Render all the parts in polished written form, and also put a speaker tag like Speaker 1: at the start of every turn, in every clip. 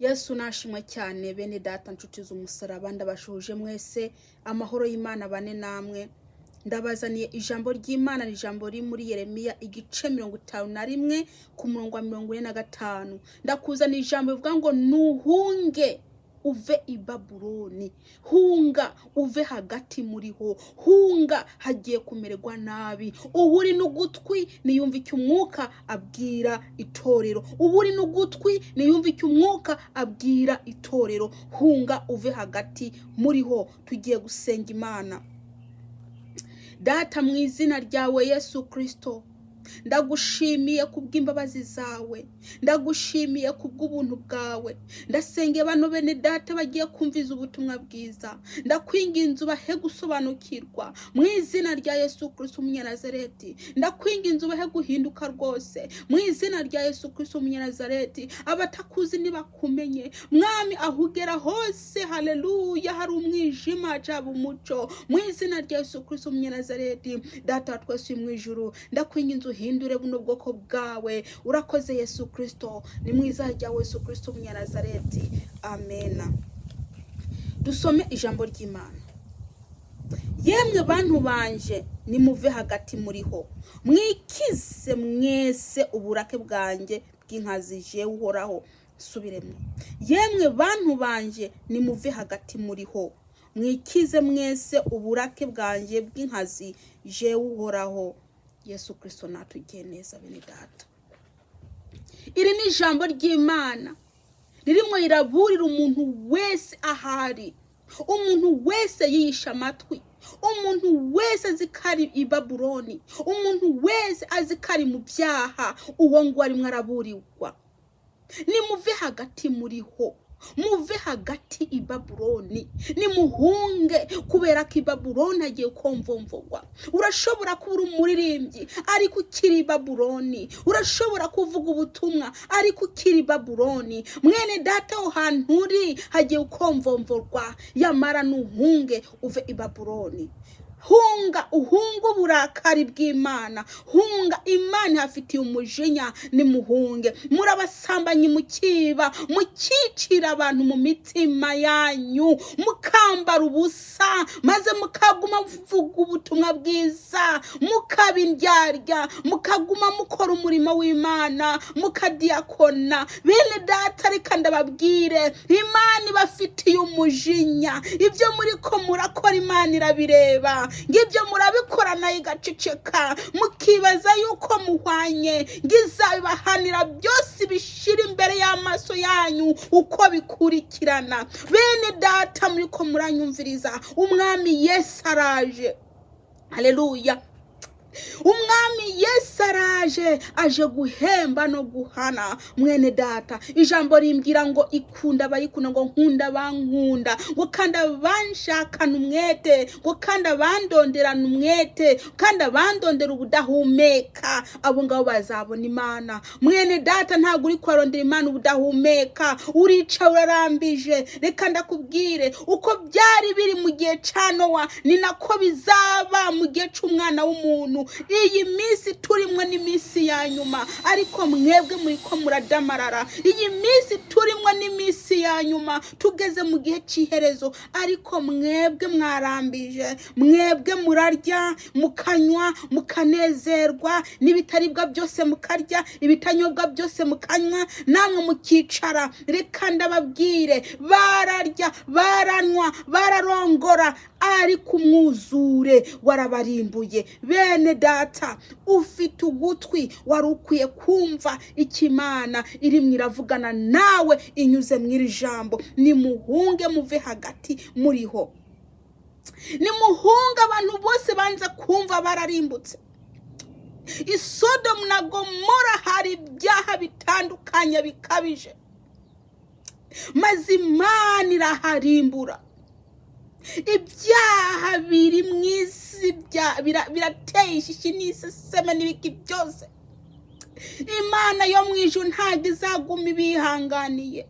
Speaker 1: Yesu nashimwe cyane. Bene data, nshuti z'umusaraba, ndabashuhuje mwese. Amahoro y'Imana bane namwe. Ndabazaniye ijambo ry'Imana, ni ijambo riri muri Yeremiya igice 51 ku murongo wa 45. Ndakuzaniye ijambo rivuga ngo nuhunge uve i Babuloni, hunga uve hagati muriho, hunga hagiye kumererwa nabi. Uwuri n'ugutwi niyumva icyo Umwuka abwira itorero. Uwuri n'ugutwi niyumva icyo Umwuka abwira itorero. Hunga uve hagati muriho. Tugiye gusenga Imana. Data, mu izina ryawe Yesu Kirisito, ndagushimiye kubw'imbabazi zawe, ndagushimiye kubw'ubuntu bwawe. Ndasenge bano bene data bagiye kumviza ubutumwa bwiza, ndakwinginze ubahe gusobanukirwa mu izina rya Yesu Kirisito Umunyanazareti. Ndakwinginze ubahe guhinduka rwose mu izina rya Yesu Kirisito Umunyanazareti. Abatakuzi nibakumenye, Mwami. Aho ugera hose, haleluya, hari umwijima jaba umuco mu izina rya Yesu Kirisito Umunyanazareti. Data wa twese uri mu ijuru, ndakwinginze uhindure buno bwoko bwawe. Urakoze Yesu Kirisito, ni mu izina rya Yesu Kirisito Umunyanazareti, amena. Dusome ijambo ry'Imana. Yemwe bantu banje, nimuve hagati muriho, mwikize mwese uburake bwanjye bw'inkazi, jewe Uhoraho. Subiremo. Yemwe bantu banje, nimuve hagati muriho, mwikize mwese uburake bwanjye bw'inkazi, jewe Uhoraho. Yesu Kirisito natugiye neza. Bene data, iri ni ijambo ry'Imana ririmo riraburira umuntu wese ahari, umuntu wese yiyisha amatwi, umuntu wese azi ko ari i Babuloni, umuntu wese azi ko ari mu byaha. Uwo nguwo arimo araburirwa: nimuve hagati muriho, muve hagati i Babuloni, nimuhunge kubera ko i Babuloni hagiye komvomvogwa. Urashobora kuba uri umuririmbyi ariko ukiri i Babuloni, urashobora kuvuga ubutumwa ariko ukiri i Babuloni. Mwene data, aho hantu uri hagiye komvomvorwa. Yamara nuhunge uve i Babuloni. Hunga, uhunge uburakari bw'Imana. Hunga, Imana ihafitiye umujinya. Nimuhunge. Murabasambanyi, mukiba, mukicira abantu mu mitima yanyu, mukambara ubusa maze mukaguma muvuga ubutumwa bwiza, mukaba indyarya, mukaguma mukora umurimo w'Imana, mukadiyakona. Bene data, reka ndababwire, Imana ibafitiye umujinya. Ibyo muri ko murakora, Imana irabireba. Ngibyo murabikora nayo igaceceka, mukibaza yuko muhwanye. Ngizabibahanira byose, bishira imbere y'amaso yanyu uko bikurikirana. Bene data muri ko muranyumviriza, Umwami Yesu araje. Haleluya! Umwami Yesu araje, aje guhemba no guhana. Mwene data, ijambo rimbwira ngo ikunda abayikunda, ngo nkunda bankunda, ngo kandi abanshakana umwete, ngo kandi abandonderana umwete, kandi abandondera ubudahumeka, abo ngabo bazabona Imana. Mwene data, ntabwo uri kuharondera Imana ubudahumeka, urica urarambije. Reka ndakubwire, uko byari biri mu gihe cya Nowa ni nako bizaba mu gihe cy'Umwana w'umuntu. Iyi minsi turimo ni iminsi ya nyuma, ariko mwebwe muri ko muradamarara. Iyi minsi turimo ni iminsi ya nyuma, tugeze mu gihe cy'iherezo, ariko mwebwe mwarambije. Mwebwe murarya, mukanywa, mukanezerwa, n'ibitaribwa byose mukarya, ibitanyobwa byose mukanywa, namwe mukicara. Reka ndababwire, bararya, baranywa, bararongora, ariko umwuzure warabarimbuye. Bene data, ufite ugutwi wari ukwiye kumva icyo Imana irimo iravugana nawe inyuze mu iri jambo. Nimuhunge muve hagati muriho, nimuhunge. Abantu bose banze kumva bararimbutse. I Sodomu na Gomora hari ibyaha bitandukanye bikabije, maze Imana iraharimbura. Ibyaha biri mu isi birateye ishishi n'iseseme n'ibiki byose. Imana yo mu ijuru ntabwo izaguma ibihanganiye.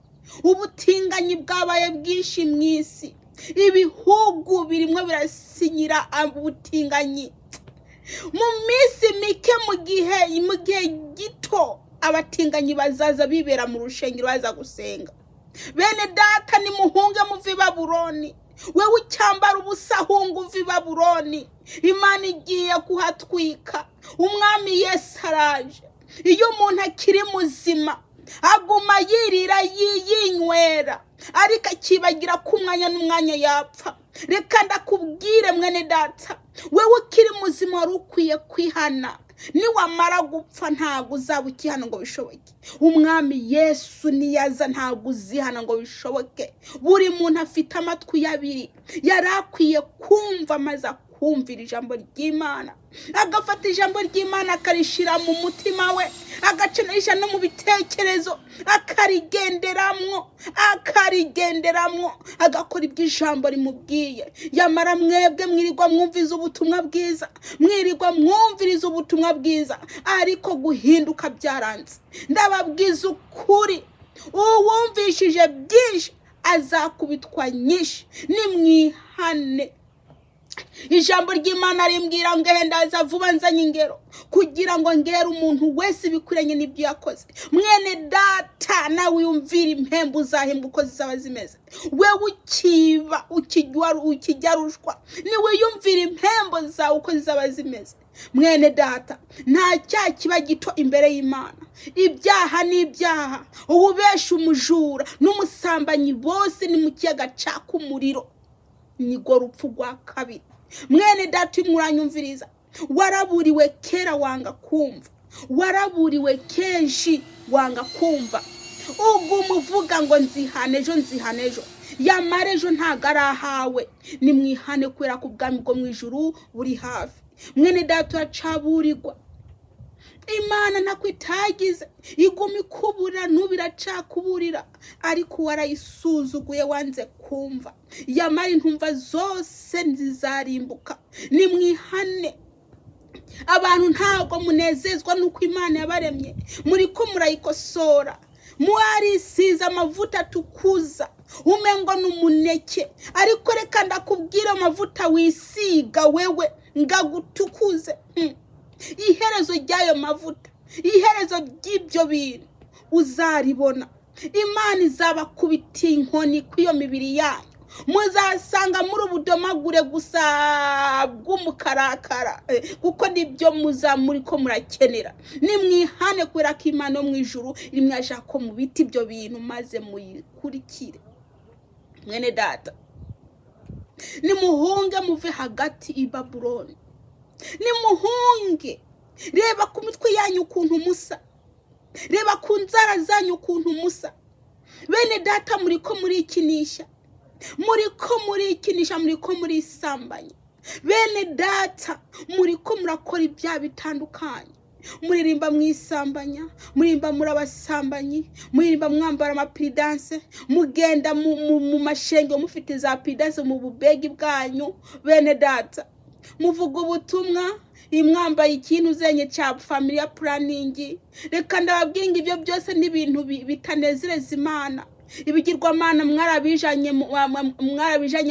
Speaker 1: Ubutinganyi bwabaye bwinshi mu isi, ibihugu birimo birasinyira ubutinganyi. Mu minsi mike, mu gihe gito, abatinganyi bazaza bibera mu rushengero baza gusenga. Bene data, nimuhunge muve i Babuloni. Wewe ucyambara ubusa, hunga uve i Babuloni. Imana igiye kuhatwika. Umwami Yesu araje. Iyo umuntu akiri muzima aguma yirira, yinywera, ariko akibagira ko umwanya n'umwanya yapfa. Reka ndakubwire mwene data, wewe ukiri muzima wari ukwiye kwihana. Niwamara gupfa ntabwo uzaba ukihana ngo bishoboke. Umwami Yesu niyaza ntabwo uzihana ngo bishoboke. Buri muntu afite amatwi abiri, yari akwiye kumva maze akumvira ijambo ry'Imana, agafata ijambo ry'Imana akarishyira mu mutima we, agacanisha no mu bitekerezo, akarigenderamwo, akarigenderamwo, agakora ibyo ijambo rimubwiye. Yamara mwebwe mwirirwa mwumviriza ubutumwa bwiza, mwirirwa mwumviriza ubutumwa bwiza, ariko guhinduka byaranze. Ndababwiza ukuri, uwumvishije byinshi azakubitwa nyinshi. Nimwihane. Ijambo ry'Imana rimbwira ngo ndaza vuba nzanye ingero, kugira ngo ngere umuntu wese ibikwiranye n'ibyo yakoze. Mwene data, nawe yumvira impembo uzahembwa uko zizaba zimeze. Wewe ukiba, ukijya rushwa, niwe yumvira impembo zawe uko zizaba zimeze. Mwene data, nta cyaha kiba gito imbere y'Imana. Ibyaha ni ibyaha. Uwubesha, umujura n'umusambanyi bose ni mu kiyaga caka umuriro, nirwo rupfu rwa kabiri. Mwene data urimo uranyumviriza, waraburiwe kera wanga kumva, waraburiwe kenshi wanga kumva, uguma uvuga ngo nzihane ejo, nzihane ejo, yamara ejo ntabwo ari ahawe. Nimwihane kubera ko ubwami bwo mu ijuru buri hafi. Mwene data, uracaburirwa. Imana ntako itagize, iguma ikuburira, n'ubu iracakuburira, ariko warayisuzuguye, wanze kumva. Yamara intumva zose zizarimbuka. Nimwihane. Abantu ntabwo munezezwa n'uko Imana yabaremye, muri ko murayikosora. Mwarisize amavuta atukuza, umengo ni umuneke, ariko reka ndakubwira, amavuta wisiga wewe ngagutukuze, iherezo ry'ayo mavuta, iherezo ry'ibyo bintu uzaribona. Imana izabakubita inkoni kw'iyo mibiri yanyu, muzasanga muri ubudomagure gusa bw'umukarakara, kuko nibyo muza muri ko murakenera. Nimwihane kubera ko Imana yo mu ijuru irimo irashaka ko mubita ibyo bintu maze muyikurikire. Mwene data, nimuhunge muve hagati i Babuloni, nimuhunge. Reba ku mitwe yanyu ukuntu musa, reba ku nzara zanyu ukuntu musa. Bene data, muri ko murikinisha, muri ko murikinisha, muri ko murisambanya. Bene data, muri ko murakora ibyaha bitandukanye, muririmba mwisambanya, muririmba muri abasambanyi, muririmba mwambara amapiridanse, mugenda mu mashengero mufite za piridanse mu bubegi bwanyu. Bene data, muvuga ubutumwa mwambaye ikintu uzenye cya family planning. Reka ndababwira ngo ibyo byose ni ibintu bitanezereza Imana. Ibigirwamana mwarabijanye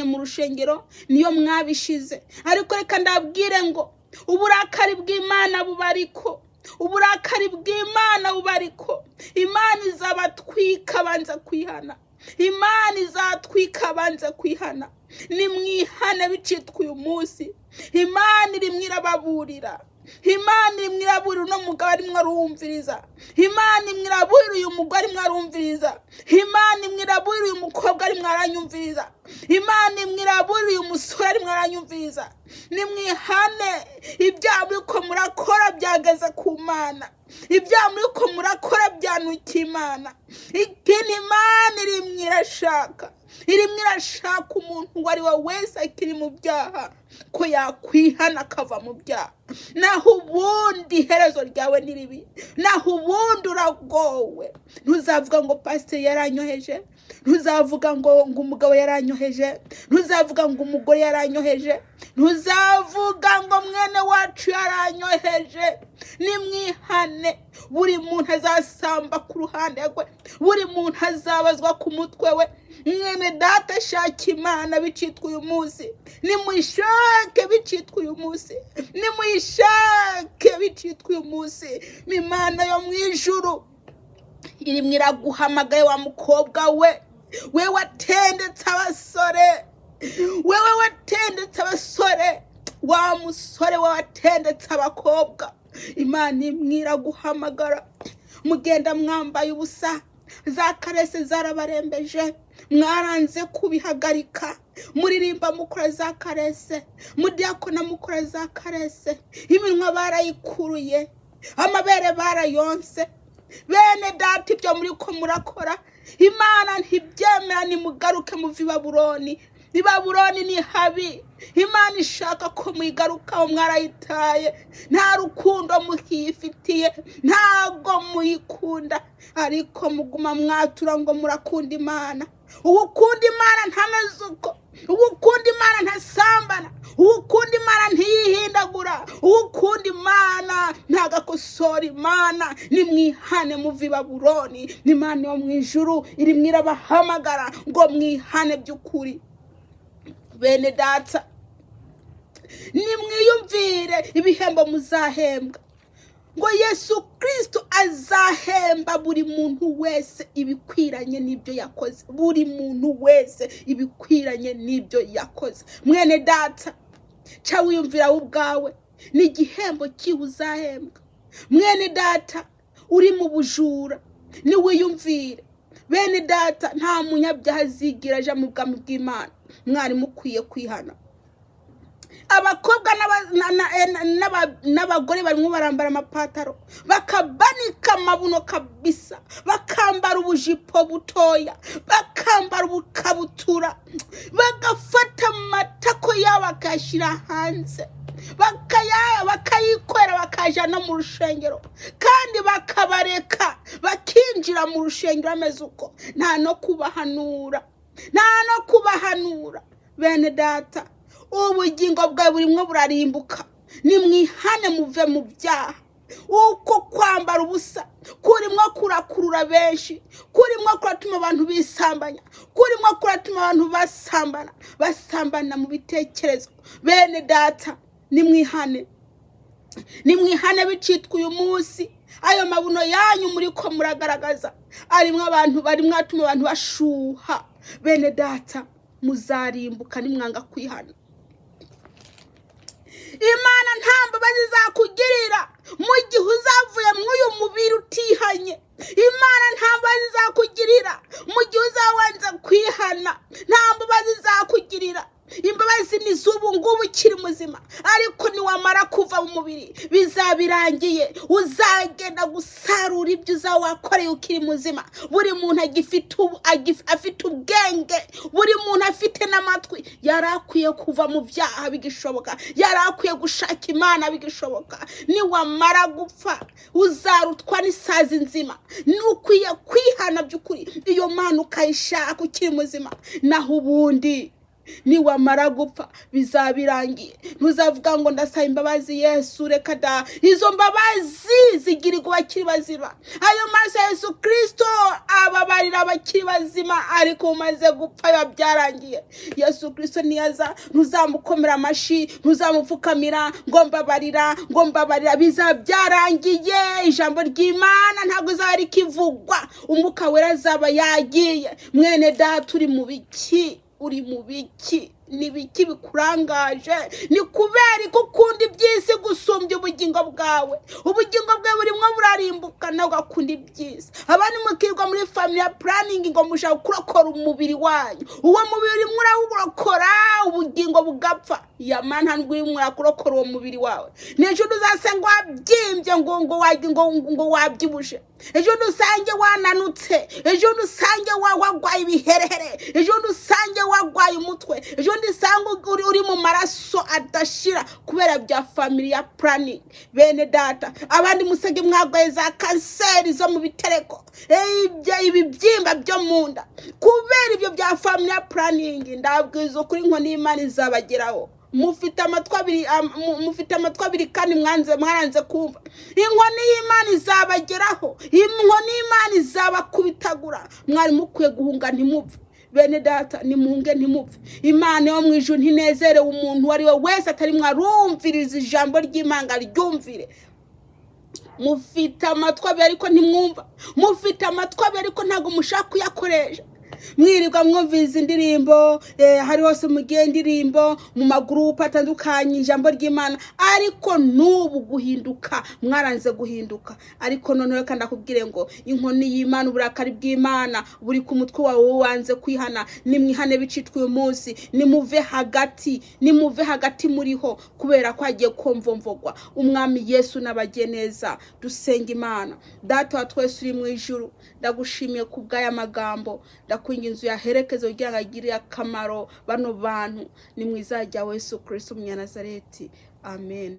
Speaker 1: mu rushengero, niyo mwabishize. Ariko reka ndababwire ngo uburakari bw'Imana bubariko, uburakari bw'Imana bubariko. Imana izabatwika banza kwihana, Imana izatwika banza kwihana. Nimwihane bicitwa uyu munsi. Imana irimwo irababurira, Imana irimwo iraburira uno mugabo arimwo arumviriza, Imana imwe iraburira uyu mugore arimwo arumviriza, Imana imwe iraburira uyu mukobwa arimwo aranyumviriza, Imana imwe iraburira uyu musore arimwo aranyumviriza. Nimwihane. Ibyaha muriko murakora byageze ku Mana, ibyaha muriko murakora byanukiye Imana. Ikindi Imana irimwo irashaka, irimwo irashaka umuntu uwo ari we wese akiri mu byaha ko yakwihana akava mu byaha. Naho ubundi iherezo ryawe ni ribi, naho ubundi uragowe. Ntuzavuga ngo pasiteri yaranyoheje, ntuzavuga ngo umugabo yaranyoheje, ntuzavuga ngo umugore yaranyoheje, ntuzavuga ngo mwene wacu yaranyoheje. Nimwihane. Buri muntu azasamba ku ruhande rwe, buri muntu azabazwa ku mutwe we. Mwene data, shaka Imana bicitwa uyu munsi, nimuyishake bicitwa uyu munsi, nimuyishake bicitwa uyu munsi. Imana yo mu ijuru irimwo iraguhamagaye wa mukobwa we. We watendetse abasore, wewe watendetse abasore, wa musore we watendetse abakobwa, Imana imwe iraguhamagara. Mugenda mwambaye ubusa, za karese zarabarembeje, mwaranze kubihagarika. Muririmba mukora za karese, mudiyakona mukora za karese, iminwa barayikuruye, amabere barayonse. Bene data, ibyo muri ko murakora Imana ntibyemera. Nimugaruke muve i Babuloni. I Babuloni ni habi. Imana ishaka ko muyigarukaho, mwarayitaye, nta rukundo mukiyifitiye, ntabwo muyikunda, ariko muguma mwatura ngo murakunda Imana. Uwo ukunda Imana ntameze uko. Uwo ukunda Imana ntasambana. Uwo ukunda Imana ntiyihindagura. Uwo ukunda Imana ntagakosora Imana. Nimwihane muve i Babuloni. Imana yo mu ijuru irimo irabahamagara ngo mwihane by'ukuri. Bene data, nimwiyumvire ibihembo muzahembwa, ngo Yesu Kirisito azahemba buri muntu wese ibikwiranye n'ibyo yakoze, buri muntu wese ibikwiranye n'ibyo yakoze. Mwene data, ca wiyumvira wowe ubwawe ni igihembo kiwe uzahembwa. Mwene data uri mu bujura, niwiyumvire. Bene data, nta munyabyaha azigira aja mu bwami bw'Imana. Mwari mukwiye kwihana. Abakobwa n'abagore barimo barambara amapataro, bakabanika amabuno kabisa, bakambara ubujipo butoya, bakambara ubukabutura, bagafata amatako yabo bakayashyira hanze, bakayikorera, bakaja no mu rushengero, kandi bakabareka bakinjira mu rushengero ameze uko. Nta no kubahanura, nta no kubahanura. Bene data, ubugingo bwawe burimo burarimbuka. Nimwihane muve mu byaha. Uko kwambara ubusa kurimo kurakurura benshi, kurimo kuratuma abantu bisambanya, kurimo kuratuma abantu basambana, basambana mu bitekerezo. Bene data, nimwihane, nimwihane bicitwa uyu munsi. Ayo mabuno yanyu muri ko muragaragaza arimo abantu, bari mwatuma abantu bashuha. Bene data, muzarimbuka nimwanga kwihana. Imana nta mbabazi izakugirira mu gihe uzavuye muri uyu mubiri utihanye. Imana nta mbabazi izakugirira mu gihe uzabanza kwihana. Nta mbabazi izakugirira. Imbabazi ni z'ubu ngubu ukiri muzima, ariko niwamara kuva mu mubiri bizaba birangiye. Uzagenda gusarura ibyo uzaba wakoreye ukiri muzima. Buri muntu afite ubwenge, buri muntu afite n'amatwi, yari akwiye kuva mu byaha bigishoboka, yari akwiye gushaka Imana bigishoboka. Niwamara gupfa uzarutwa n'isazi nzima. Nukwiye kwihana by'ukuri, iyo Mana ukayishaka ukiri muzima. Naho ubundi niwamara gupfa bizaba birangiye. Ntuzavuga ngo ndasaba imbabazi Yesu, reka da. Izo mbabazi zigirirwa abakiri bazima. Ayo maraso ya Yesu Kirisito ababarira abakiri bazima, ariko umaze gupfa biba byarangiye. Yesu Kirisito niyaza ntuzamukomera amashi, ntuzamupfukamira ngo mbabarira, ngo mbabarira, bizaba byarangiye. Ijambo ry'Imana ntabwo izaba rikivugwa, Umwuka Wera azaba yagiye. Mwene data, uri mu biki? Uri mu biki? Ni biki bikurangaje? Ni kubera ko ukunda iby'isi gusumbya ubugingo bwawe. Ubugingo bwawe burimo burarimbuka, nawe ugakunda iby'isi. Abandi mukirwa muri family planning ngo mushaka kurokora umubiri wanyu. Uwo mubiri urimo urawurokora, ubugingo bugapfa. Yamana ntabwo urimo urakurokora uwo mubiri wawe. N'ejo uzasanga wabyimbye ngo wabyibushe, ejo usange wananutse, ejo usange wagwaye ibiherehere, ejo usange wagwaye umutwe, ejo usange uri mu maraso adashira kubera bya family planning. Bene data, abandi musage mwagwaye za kanseri zo mu bitereko, ibibyimba byo mu nda kubera ibyo bya family planning. Ndabwiza ukuri, inkoni y'Imana izabageraho. Mufite amatwi abiri, mufite amatwi abiri kandi mwaranze kumva. Inkoni y'Imana izabageraho, inkoni y'Imana izabakubitagura. Mwari mukwiye guhunga ntimupfe. Bene data, nimuhunge ntimupfe. Imana yo mu ijuru ntinezerewe umuntu uwo ari we wese atari mwarumviriza ijambo ry'Imana ryumvire. Mufite amatwi abiri ariko ntimwumva, mufite amatwi abiri ariko ntabwo mushaka kuyakoresha. Mwirirwa mwumviriza indirimbo, hari hose mugiye indirimbo mu magurupe atandukanye, ijambo ry'Imana, ariko n'ubu guhinduka mwaranze guhinduka. Ariko noneho reka ndakubwire ngo inkoni y'Imana, uburakari bw'Imana buri ku mutwe wawe, wowe wanze kwihana. Nimwihane bicitwe uyu munsi, nimuve hagati, nimuve hagati muriho, kubera ko hagiye komvomvogwa. Umwami Yesu n'abagiye neza. Dusenga Imana. Data wa twese uri mu ijuru, ndagushimiye ku bw'aya magambo. Ndakwinginze uyaherekeze kugira ngo agirire akamaro bano bantu. Ni mu izina rya Yesu Kristo Umunyanazareti, amen.